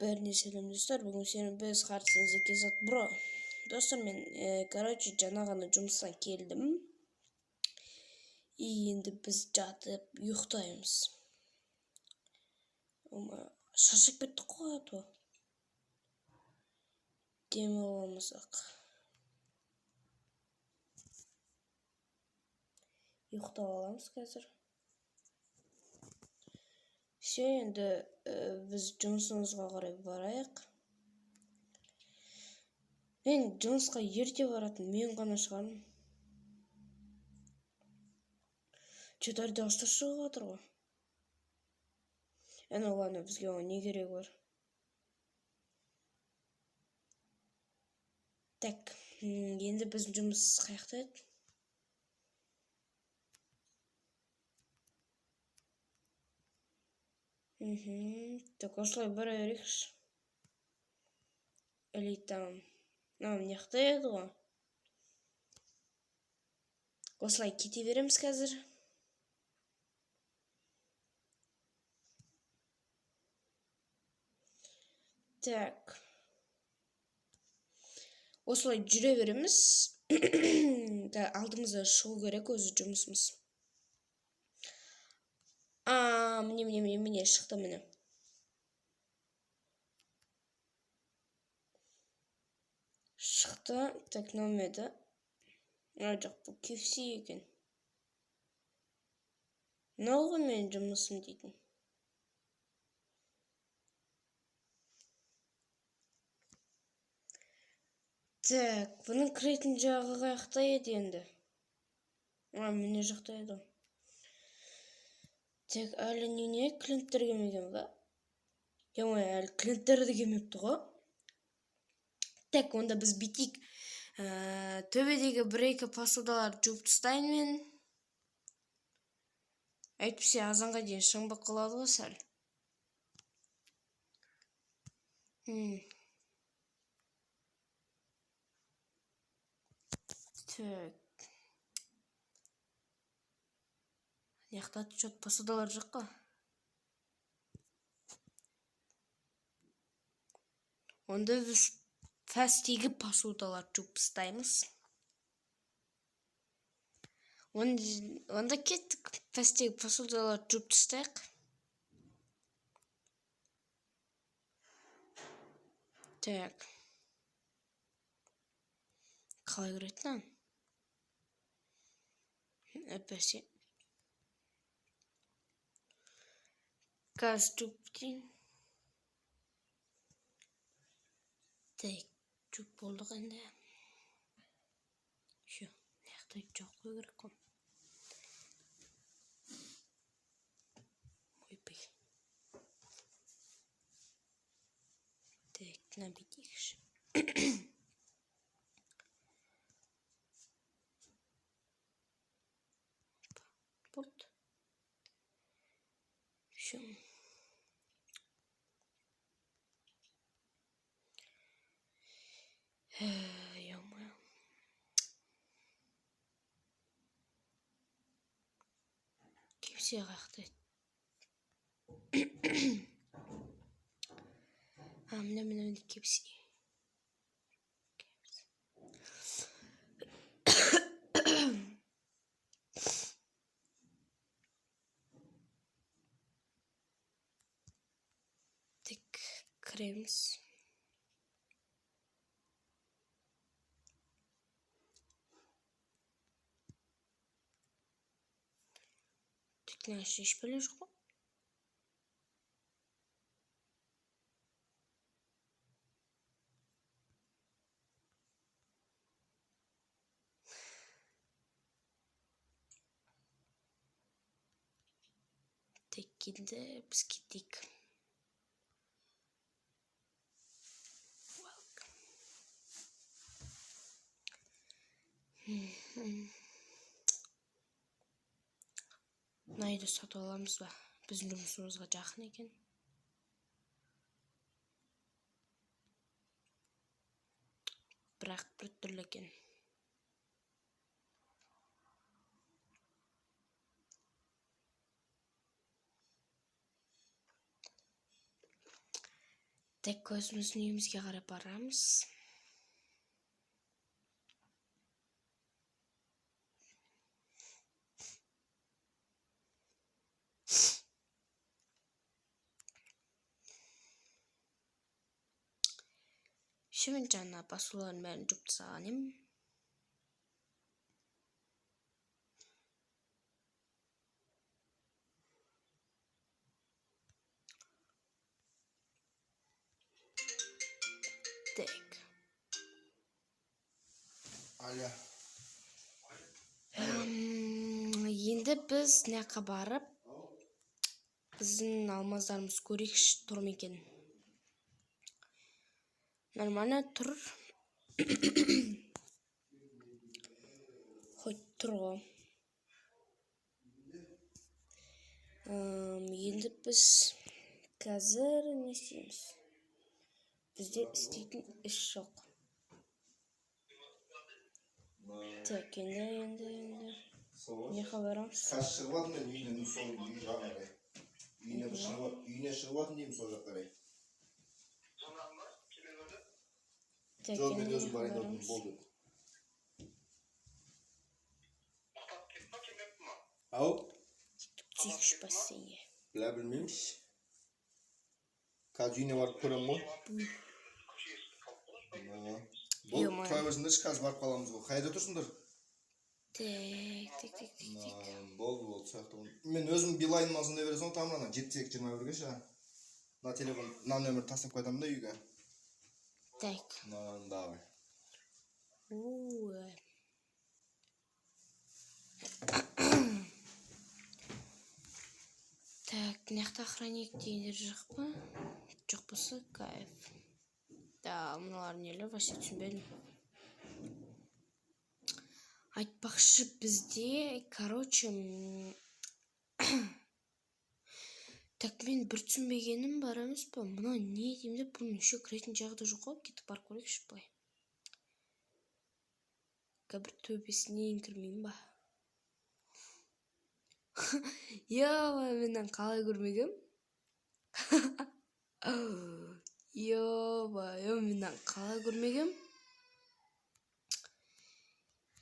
Бәріне сәлем, достар. Бүгін сені біз Хартсензе Кезат бро. Достар, мен, короче, жаңа ғана жұмыстан келдім. И енді біз жатып ұйықтаймыз. Шаршап кеттік қой, а то. Демалып алмасақ. Ұйықтап аламыз қазір. Все, енді біз жұмысымызға қарай барайық. Мен жұмысқа ерте баратын мен ғана шығармын. Че-то дауыстар шығып жатыр ғой. Ну ладно, бізге оның не керегі бар. Так, енді біздің жұмыс қаяқта еді? Так, осылай бара берейікші. Или там... Мына жақта еді ғой. Осылай кете береміз қазір. Так. Осылай жүре береміз. Алдымызда шығу керек өзі жұмысымыз. Міне, міне, міне, міне, шықты, міне. Шықты. Так, мынау еді. Жоқ, бұл KFC екен. Мынау ғой менің жұмысым дейтін. Так, бұның кіретін жағы қаяқта еді енді? Міне жақта еді ғой. Так, әлі нене клиенттер келмеген ба? Ой, әлі клиенттер де келмепті ғой. Так, онда біз бүйтейік. Төбедегі бір-екі посудаларды жуып тастайын мен. Әйтпесе азанға дейін шаңбақ қалады ғой сәл. Так. Мына жақта чё-то посудалар жоқ қой. Онда біз пәстегі посудаларды жуып тастаймыз. Онда кеттік, пәстегі посудаларды жуып тастайық. Так. Қалай кіреді мынаны? Әпәсе. Қазір жуып бітейін. Так, жуып болдық енді. Всё, мына жақта жауып қою керек қой. Ойбай. Так, мына бүйтейікші. Болды. Всё. Ё-моё. KFC қаяқта еді? Міне, міне, міне, KFC. Так, кіреміз. Мына ішінде еш бәле жоқ қой. Так, енді біз кетейік. Мына үйді сатып аламыз ба? Біздің жұмысымызға жақын екен. Бірақ бір түрлі екен. Так, өзіміздің үйімізге қарай барамыз. Мен жаңа посудалардың бәрін жуып тастаған едім. Так. Алло. Енді біз мына жаққа барып, біздің алмаздарымыз көрейікші, тұр ма екен. Нормально тұр. Хоть тұр ғой. Енді біз қазір не істейміз? Бізде істейтін іс жоқ. Так, енді. Не барамыз? Қазір шығып жатырмын мен үйінен, сол үй жағына қарай. Үйіне бір шығып, үйіне шығып жатырмын деймін, сол жаққа қарай. Так, Жоқ, мен енді өзім барайын деп барамыз. Болды. Ау? Түсейікші бассейнге. Біле білмеймін. Қазір үйіне барып көремін ғой. Болды, Ё-моё. тұра берсіңдерші, қазір барып қаламыз ғой. Қайда тұрсыңдар? Так, так, так, так, так. Болды, болды, сол жақта. Мен өзім Билайннан сондай бересің ғой, тамыр ана 72 21-ге ше. Мына телефон, мына нөмірді тастап қайтамын да үйге. Так. На, давай. Ой. Так, мына жақта охранник дегендер жоқ па? Жоқ болса, кайф. Да, мыналар нелер, вообще түсінбедім. Айтпақшы, бізде, короче, так, мен бір түсінбегенім бар емес па? Мынау не деймін деп, бұның еще кіретін жағы да жоқ қой. Кетіп барып көрейікші былай. Бір төбесінен кірмеймін ба? Ё-моё, мен мынаны қалай көрмегенмін? Ё-моё, мен мынаны қалай көрмегенмін?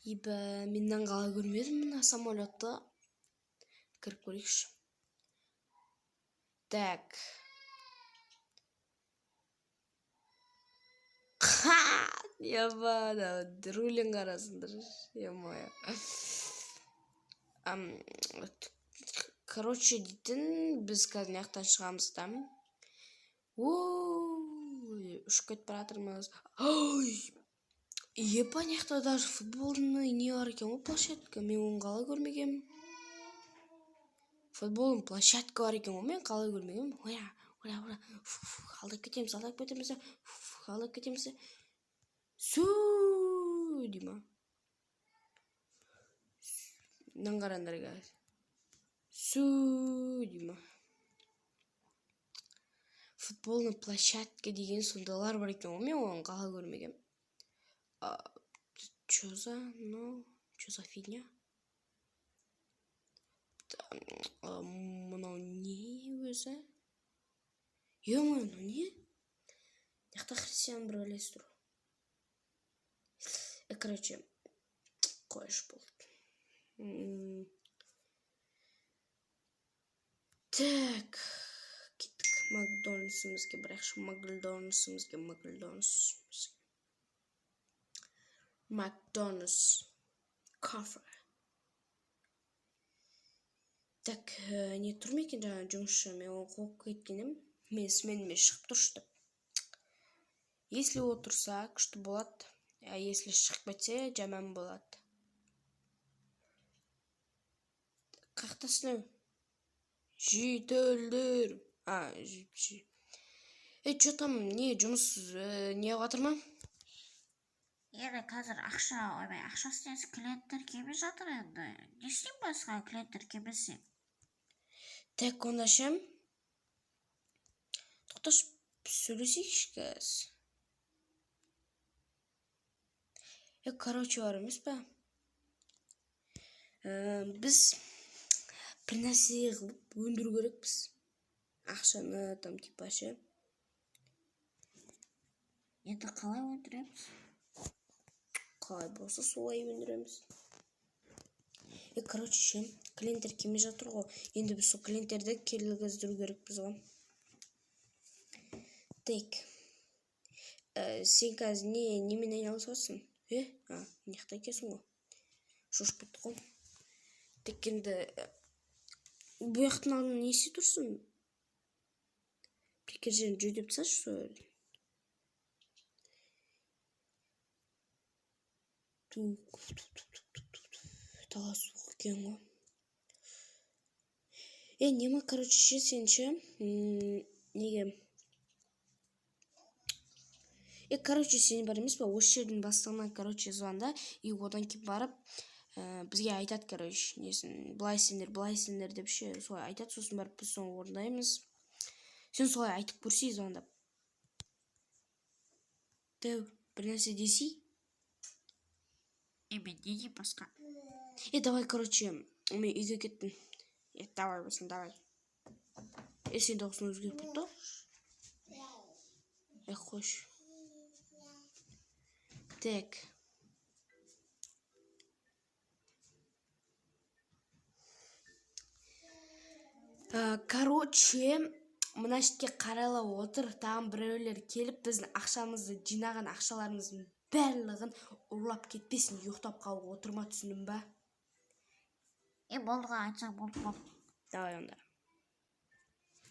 Ибо мен мынаны қалай көрмедім мына самолетті? Кіріп көрейікші. Так. Ха! Ебана, рулін қарасыңдар. Ё-моё. Короче, дейтін, біз қазір мына жақтан шығамыз да. Ооо, ұшып кетіп бара жатырмыз. Ой! Епа, мына жақта даже футбольный не бар екен ғой, площадка. Мен оны қалай көрмегенмін? Футбольный площадка бар екен ғой, мен қалай көрмегенмін? Ура, ура, ура. Фу, фу, алдап кетеміз, алдап кетеміз. Фу, фу, алдап кетеміз. Су, дей ма? Мынаны қараңдар қазір. Су, дей ма? Футбольный площадка деген сондайлар бар екен ғой, мен оны қалай көрмегенмін? Чё за, ну, чё за фигня? Мынау не өзі? Ё-моё, мынау не? Мына жақта христиан бір бәлесі тұр. Короче, қойшы болды. Так, кеттік Макдональдсымызге, бірақшы Макдональдсымызге, Макдональдсымызге. Макдональдс кафе. Так, не тұр ма екен жаңа жұмысшы? Мен оны қуып кеткен едім. Мен сменіме шығып тұршы деп. Если отырса, күшті болады. А если шығып кетсе, жаман болады. Қаяқтасың? Жителдер. А, Ей, чё там, не, жұмыс, не қылып жатыр ма? Енді қазір ақша, ойбай, ақшасы несі, клиенттер келмей жатыр енді. Не істеймін басқа, клиенттер келмесе? Так, онда ше? Тоқташы, сөйлесейікші қазір. Короче, бар емес па? Біз бір нәрсе қылып өндіру керекпіз. Ақшаны там типа ше. Енді қалай өндіреміз? Қалай болса солай өндіреміз. Короче, ше, клиенттер келмей жатыр ғой. Енді біз сол клиенттерді келгіздіру керекпіз ғой. Так. Сен қазір немен айналысып жатырсың? Мына жақта екенсің ғой. Шошып кеттік қой. Так, енді бұл жақтың алдында не істеп тұрсың? Бір жерін жөндеп тасташы сол жерді. Дала суық екен ғой. Нема, короче, ше, сен ше, неге? Короче, сен бар емес па, осы жердің бастығына, короче, звонда, и одан кейін барып, бізге айтады, короче, несін, былай істеңдер, былай істеңдер деп ше, солай айтады, сосын барып біз соны орындаймыз. Сен солай айтып көрсей звондап. Дәу, бір нәрсе десей? Мен не деймін басқа? Давай, короче, мен үйге кеттім. Давай болсын, давай. Сен дауысың өзгеріп кетті ғой. Қойшы. Так. Короче, мына жерге қарайлап отыр, тағы біреулер келіп біздің ақшамызды, жинаған ақшаларымыздың барлығын ұрлап кетпесін, ұйықтап қалып отырма, түсіндің ба? Болды ғой, айтсаң болды, болды. Давай онда.